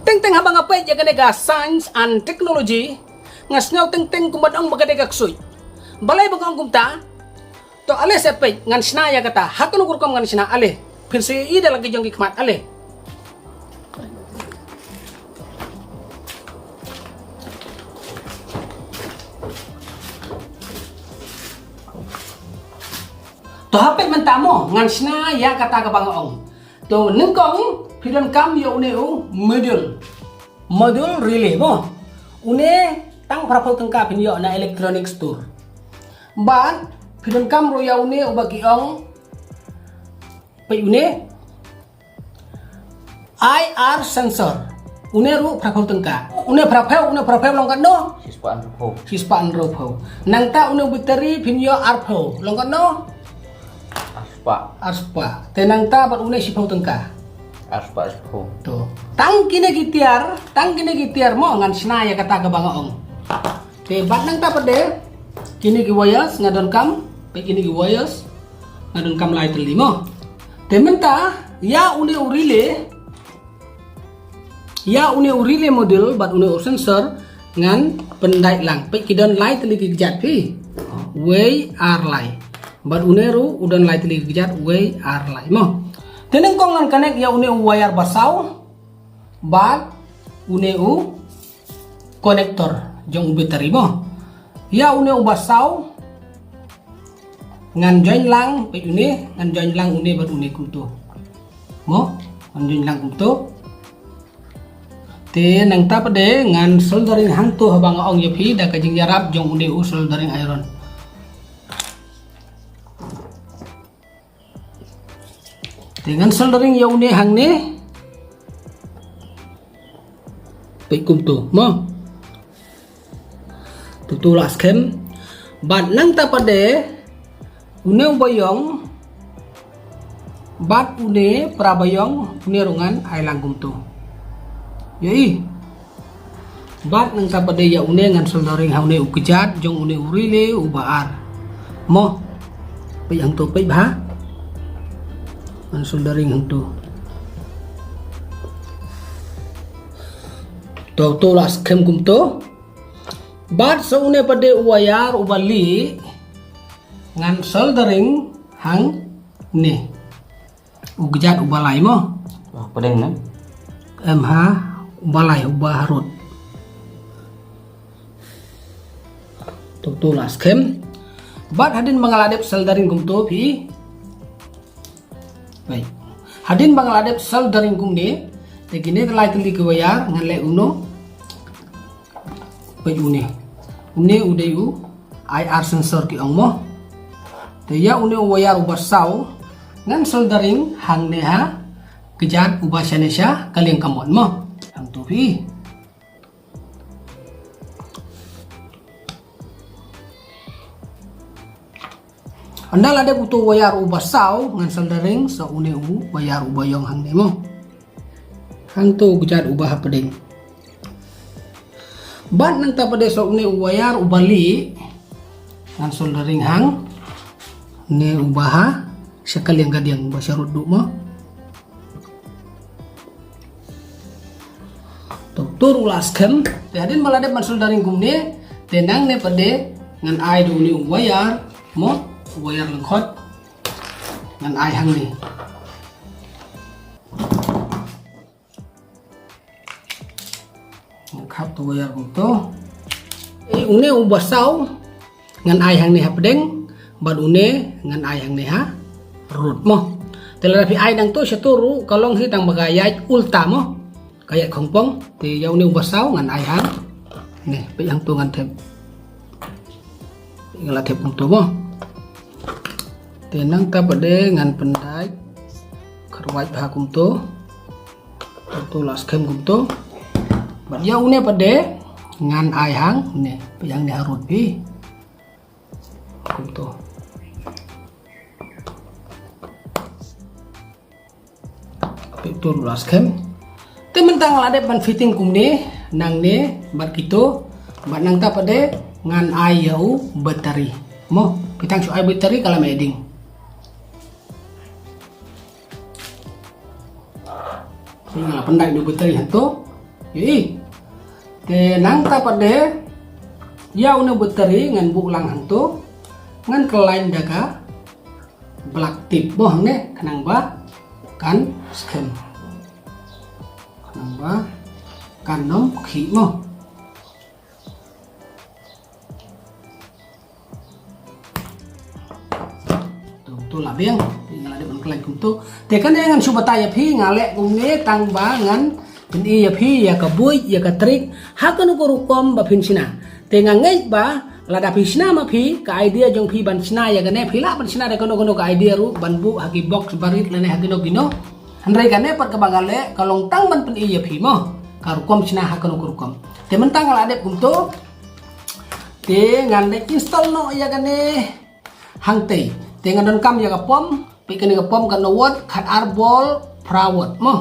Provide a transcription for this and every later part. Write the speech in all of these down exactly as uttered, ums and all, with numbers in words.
Teng teng haba nga peit ïa kane ka science and technology, nga sngew teng teng kumba ong ba ka dei ka ksuid. Balei ba nga ong kumta? To ale sa peit, ngan shna ïa kata. Ha kano ka rukom ngan shna ale? Phin sa ïohi da la ki jong ki khmat ale. To ha peit mynta mo, ngan shna ïa kata kaba nga ong. To nyngkong phi donkam ïa une u module. Module relay mo. Une tang phra phew tyngka phin ïoh na electronic store. Bad phi donkam ruh ïa une uba ki ong, peit une, I R sensor. Une ruh phra phew tyngka. Une phra phew, une phra phew long katno? Shispah hynriew phew. Shispah hynriew phew. Nangta une battery phin ïoh ar phew. Long katno? Arspah. Arspah. Te nangta bad une shiphew tyngka. Arspah shiphew. To. Tang kine ki tiar, tang kine ki tiar mo ngan shna ïa kata kaba nga ong. Te bad nangta pat de kine ki wires nga donkam, peit kine ki wires nga donkam lai tylli mo. Te mynta ïa une u relay, ïa une u relay module bad une u sensor ngan pyndait lang. Peit ki don lai tylli ki kjat phi. Wei ar lai. Bad une ruh u don lai tylli ki kjat, wei ar lai mo. Te nyngkong ngan connect ïa une u wire ba saw bad une u connector jong u battery mo. Ïa une u ba saw ngan join lang, peit une, ngan join lang une bad une kumto. Mo, ngan join lang kumto. Te nangta pat de ngan soldering hangto haba nga ong ïa phi da ka jingïarap jong une u soldering iron. Te ngan soldering ïa une hangne. Peit kumto mo. Tutu la skhem. Bad nangta pat de une u ba ïong bad une pra ba ïong, une ruh ngan ai lang kumto. Ïohi. Bad nangta pat de ïa une ngan soldering ha une u kjat jong une u relay u ba ar. Mo. Peit hangto, peit bha. Ngan soldering hangto. To, to la skhem kumto. Bad sa une pat de u wire u ba lieh ngan soldering hangne. U kjat u ba lai mo. Wah, pdeng ne? Em ha, u ba lai, u ba harud. To, to la skhem. Bad hadien ba nga la dep soldering kumto phi. Baik. Hadien ba nga la dep soldering kumne, te kine te lai tylli ki wire ngan leh uno. Peit une. Une u dei u I R sensor ki ong mo. Te ïa une u wire u ba saw ngan soldering hangne ha kjat u ba shane sha ka liang kamon mo. Hangto phi. Ynda la dep uto u wire u ba saw ngan soldering sa une u wire u ba ïong hangne mo. Hangto u kjat u ba hapdeng. Bad nangta pat de sa une u wire u ba lieh ngan soldering hangne u ba ha sha ka liang kadiang ba sharud duh mo. To, to ruh la skhem. Te hadien ba la dep ban soldering kumne, te nangne pat de ngan ai da une u wire mo, u wire lyngkhot. Ngan ai hangne. Ngan khap to wire kumto. Eh, une u ba saw ngan ai hangne hapdeng, bad une ngan ai hangne harud mo. Te lada phi ai nangto shato ruh ka long hi tang ba ka ïaid ulta mo. Ka ïaid khongpong, te ïa une u ba saw ngan ai hangne. Peit hangto ngan thep. Nga la thep kumto mo. Te nangta pat de ngan pyndait kharwait bha kumto. To la skhem kumto. Bad ïa une pat de ngan ai hangne, peit hangne harud phi. Kumto. Peit to la skhem. Te mynta nga la dep ban fitting kumne, nangne bad kito, bad nangta pat de ngan ai ïa u battery. Mo, phi tang shu ai battery ka la meh ding. Nga la pyndait ïa u battery hangto. Ïohi. Te nangta pat de, ïa une u battery ngan buh lang hangto, ngan kyllain da ka black tape mo hangne, khnang ba kan skhem. Khnang ba kan ym khih mo. To, to la biang, nga la dep ban kyllain kumto. Te kane ngan shu batai ïa phi, nga leh kumne tang ba ngan pyni ïa phi ïa ka buit, ïa ka trick ha kano ka rukom ba phin shna. Te nga ngeit ba lada phi shna ma phi, ka idea jong phi ban shna ïa kane, phi lah ban shna da kano kano ka idea ruh ban buh ha ki box barit lane ha kino kino. Hynrei kane pat kaba nga leh ka long tang ban pyni ïa phi mo, ka rukom shna ha kano ka rukom. Te mynta nga la dep kumto. Te ngan leit install noh ïa kane hangtei. Te nga donkam ïa ka pom, peit kane ka pom ka nod khat ar bol phra watt mo.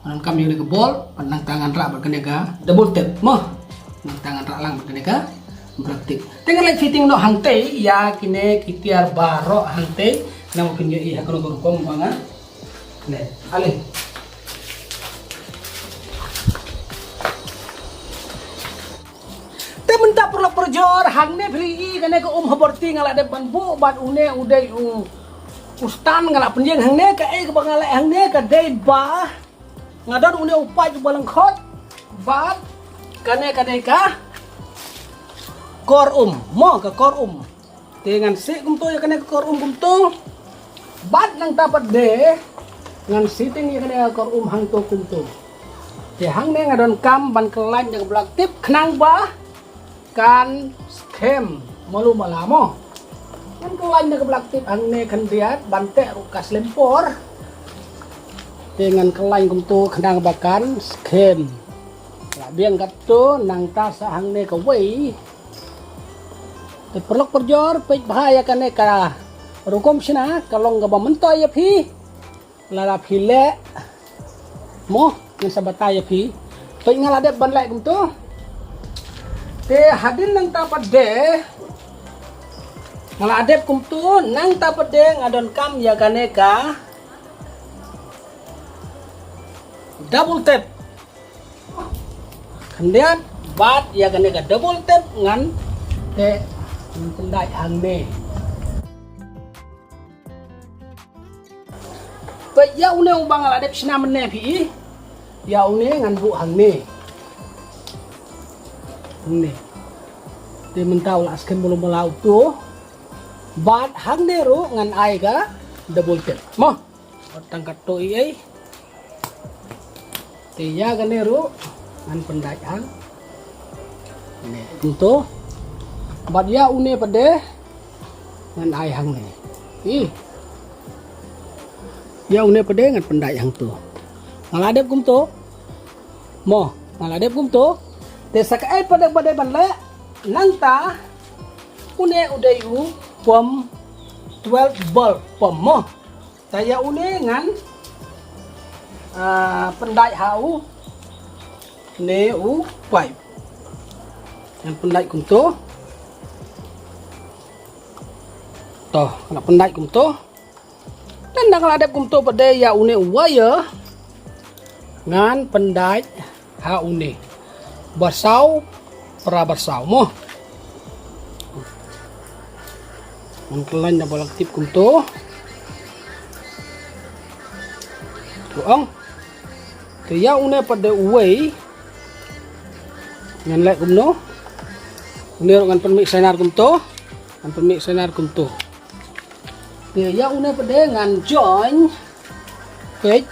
Nga donkam ïa kane ka bol, nangta ngan rah bad kane ka double tap mo. Nangta ngan rah lang bad kane ka black tape. Te ngan leit fitting noh hangtei ïa kine ki tiar baroh hangtei. Nang phin ïohi ha kano ka rukom ba nga leh. Ale. Te mynta paralok parajor, hangne phi ïohi kane ka um ha borti nga la dep ban buh bad une u dei u, u stand nga la pynïeng hangne. Kaei kaba nga leh hangne ka dei ba nga don une u paip uba lyngkhot bad kane ka dei ka kor um mo, ka kor um. Te ngan sih kumto ïa kane ka kor um kumto. Bad nangta pat de ngan sitting ïa kane ka kor um hangto kumto. Te hangne nga donkam ban kyllain da ka black tape khnang ba kan skhem malu mala mo. Ngan kyllain da ka black tape hangne khyndiat ban teh ruh ka slem por. Te ngan kyllain kumto khnang ba kan skhem. La biang katto, nangta sa hangne kawei. Te paralok parajor, peit bha ïa kane ka rukom shna, ka long kaba myntoi ïa phi. Lada phi leh mo, ngan sa batai ïa phi. Peit nga la dep ban leh kumto. Te hadien nangta pat de nga la dep kumto, nangta pat de nga donkam ïa kane ka double tap. Khyndiat bad ïa kane ka double tap ngan teh, ngan pyndait hangne. Peit ïa une uba nga la dep shna mynne phi ïohi. Ïa une ngan buh hangne. Hangne. Te mynta u la skhem malu mala uto. Bad hangne ruh ngan ai ka double tap mo. Tang katto ei ei. Te ïa kane ruh ngan pyndait hangne kumto. Bad ïa une pat de ngan ai hangne. Ïohi. Ïa une pat de ngan pyndait hangto. Nga la dep kumto. Mo, nga la dep kumto. Te sa kaei pat de ba dei ban leh, nangta une u dei u pom twelve volt pom mo. Te ïa une ngan, ah, pyndait ha une u pipe. Ngan pyndait kumto. To, nga la pyndait kumto. Te ynda nga la dep kumto pat de ïa une u wire ngan pyndait ha une. Basaw, pra basaw mo. Ngan kyllain da black tape kumto. To ong. Te ïa une pat de uwei ngan leh kumno. Une ruh ngan pynmih sainar kumto. Ngan pynmih sainar kumto. Te ïa une pat de ngan join. Peit.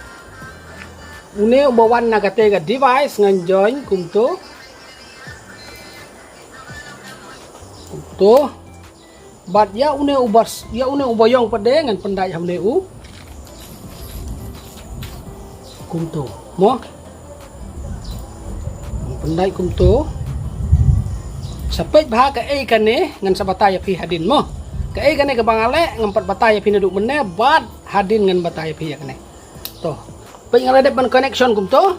Une uba wan na kata ka device ngan join kumto. Kumto. Bad ïa une uba s-, ïa une uba ïong pat de ngan pyndait ha une u. Kumto. Mo. Ngan pyndait kumto. Sa peit bha kaei kane ngan sa batai ïa phi hadien mo. Kaei kane kaba nga leh ngan pat batai ïa phi naduh mynne bad hadien ngan batai ïa phi ïa kane. To. Peit nga la dep ban connection kumto.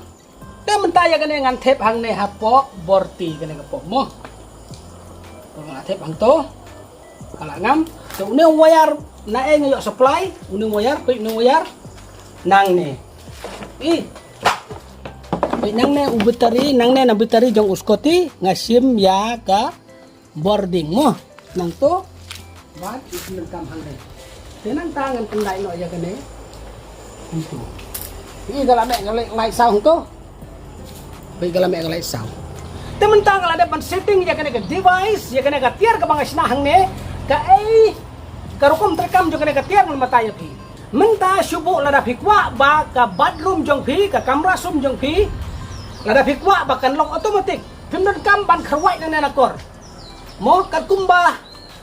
Te mynta ïa kane ngan thep hangne hapoh borti kane ka pom mo. To nga la thep hangto. Ka la ngam. Te une u wire na ei nga ïoh supply, une u wire, peit une u wire. Nangne. Ih. Nangne u battery, nangne na battery jong u scooty nga shim ïa ka bording mo. Nangto bad i pyndonkam hangne. Te nangta ngan pyndait noh ïa kane. Hangto. Ïa ka la meh ka light, light sound hangto. Peit ka la meh ka light sound. Te mynta nga la dep ban setting ïa kane ka device, ïa kane ka tiar kaba nga shna hangne. Kaei ka rukom treikam jong kane ka tiar ngan batai ïa phi. Mynta shu buh lada phi kwah ba ka bathroom jong phi, ka kamra sum jong phi, lada phi kwah ba kan long automatic, phim donkam ban kharwai nangne na kor. Mo, katkum ba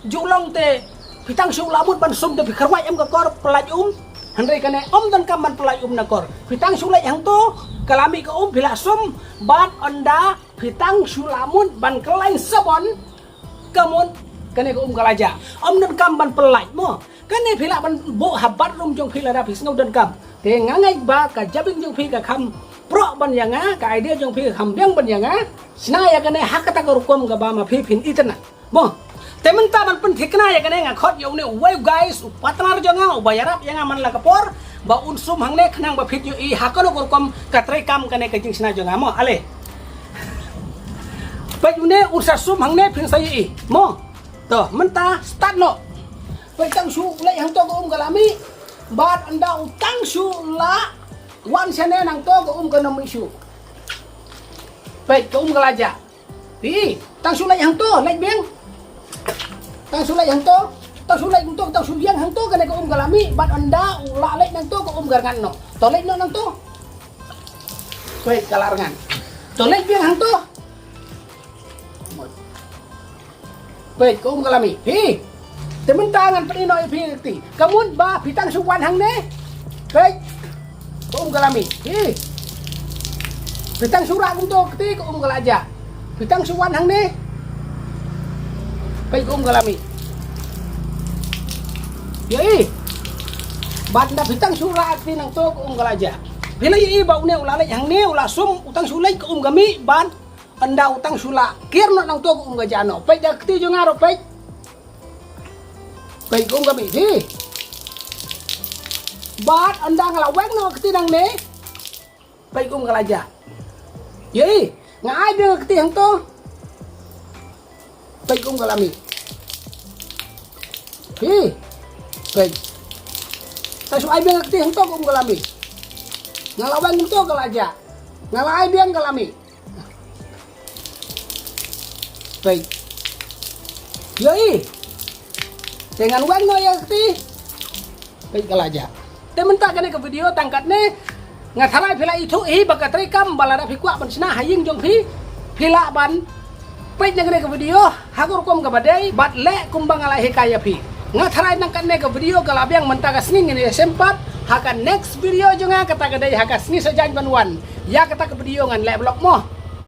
ju long te phi tang shu lah mut ban sum te phi kharwai em ka kor pyllait um. Hynrei kane ym donkam ban pyllait um na kor. Phi tang shu leit hangto, ka la mih ka um, phi lah sum bad ynda phi tang shu lah mut ban kyllain sabon, ka mut kane ka um ka la jah. Ym donkam ban pyllait mo. Kane phi lah ban buh ha bathroom jong phi lada phi sngew donkam. Te nga ngeit ba ka jabieng jong phi ka kham proh ban ïa nga, ka idea jong phi ka kham biang ban ïa nga. Shna ïa kane ha kata ka rukom kaba ma phi phin itynnad mo. Te mynta ban pynthikna ïa kane nga khot ïa une uwei u guys, u partner jong nga uba ïarap ïa nga man la ka por ba un sum hangne khnang ba phin ïohi ha kano ka rukom ka treikam kane ka jingshna jong nga mo. Ale. Peit une un sa sum hangne phin sa ïohi mo. To mynta start noh. Peit tang shu leit hangto ka um ka la mih. Bad ynda u tang shu lah wan shane nangto ka um ka nym mih shuh. Peit ka um ka la jah. Phi tang shu leit hangto, leit biang. Tang shu leit hangto, tang shu leit hangto, tang shu biang hangto kane ka um ka la mih bad ynda u lah leit nangto ka um ka rngan noh. To leit noh nangto. Peit ka la rngan. To leit biang hangto. Peit ka um ka la mih. Phi. Te mynta ngan pyni noh ïa phi ka kti. Ka mut ba phi tang shu wan hangne. Peit. Ka um ka la mih. Phi. Phi tang shu rah kumto ka kti ka um ka la jah. Phi tang shu wan hangne. Peit ka um ka la mih. Ïohi. Bad ynda phi tang shu rah ka kti nangto ka um ka la jah. Phi la ïohi ba une u la leit hangne u la sum u tang shu leit ka um ka mih bad ynda u tang shu lah kiar noh nangto ka um ka jah noh. Peit da ka kti jong nga ruh peit. Peit ka um ka mih phi. Bad ynda nga la weng noh ka kti nangne. Peit ka um ka la jah. Ïohi nga ai biang ka kti hangto. Peit ka um ka la mih. Phi. Peit. Tang shu ai biang ka kti hangto ka um ka la mih. Nga la weng hangto ka la jah. Nga la ai biang ka la mih. Peit. Ïohi. Te ngan weng noh ïa ka kti. Peit ka la jah. Te mynta kane ka video tang katne. Nga tharai phi la ithuh hi ba ka treikam ba lada phi kwah ban shna ha ïing jong phi, phi lah ban peit na kane ka video ha ka rukom kaba dei bad leh kumba nga la hikai ïa phi. Nga tharai nang katne ka video ka la biang, mynta ka sngi ngin ïashem pat ha ka next video jong nga, kata ka dei ha ka sngi Saitjaiñ ban wan. Ïa kata ka video ngan leh vlog mo.